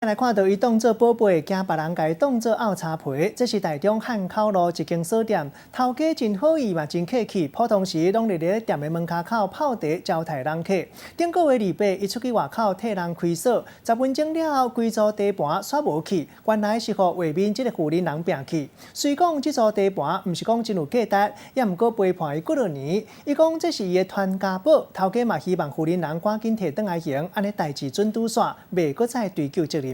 來看到伊當做寶貝，驚別人共伊當做漚柴皮。這是台中漢口路一間鎖店，頭家真好意嘛，真客氣，普通時攏佇咧店的門跤口泡茶招待人客。頂個月28，伊出去外口替人開鎖，10分鐘了後，規組茶盤煞無去，原來是予外面這個婦人人拚去。雖講這組茶盤毋是講真有價值，也毋過陪伴伊幾落年。伊講這是伊的傳家寶，頭家嘛希望婦人人趕緊提轉來還，按呢代誌準拄煞，袂閣再追究責任。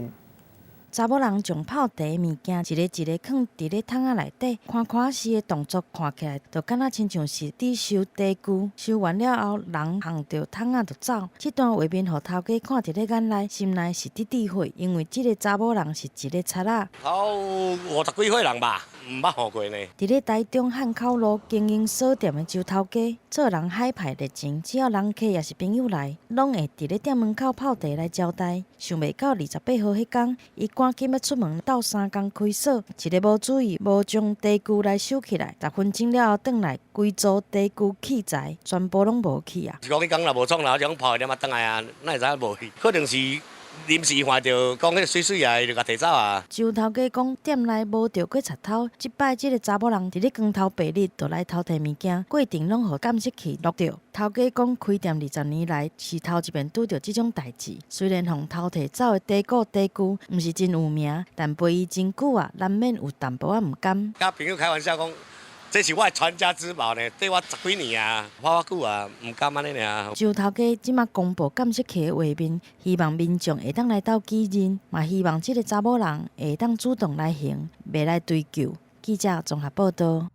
查某人將泡茶物件一個一個囥佇咧桶仔內底，看看時的動作看起來，就敢若親像是佇收茶具。收完了後，人烘著桶仔就走。這段畫面予頭家看佇咧眼內，心內是直直火，因為這個查某人是一個賊仔。頭50幾歲人吧，毋捌看過呢。佇咧台中漢口路經營鎖店的周頭家，做人海派熱情，只要人客抑是朋友來，攏會佇咧店門口泡茶來招待。想袂到28號彼工，伊趕緊欲出門鬥相共開鎖，一个無注意，無將茶具來收起來。10分鐘了後，轉來規組茶具器材全部攏無去啊！是講彼工若無創，然後種泡一點仔轉來啊，哪會知影無去？可能是臨時看著講彼媠媠啊，就共提走啊。周頭家講，店內無著過賊偷，這擺這个查某人佇咧光頭白日就來偷提物件，過程攏予監視器錄著。頭家講，開店20年來是頭一遍拄著這種代誌。雖然予偷提走的茶果茶具毋是真有名，但陪伊真久啊，難免有淡薄仔毋甘。佮朋友開玩笑講，這是我的傳家之寶呢，綴我十幾年啊，泡較久啊，毋甘按呢爾。周頭家這馬公布監視器的畫面，希望民眾會當來鬥舉認，嘛希望這个查某人會當主動來還，袂來追究。記者綜合報道。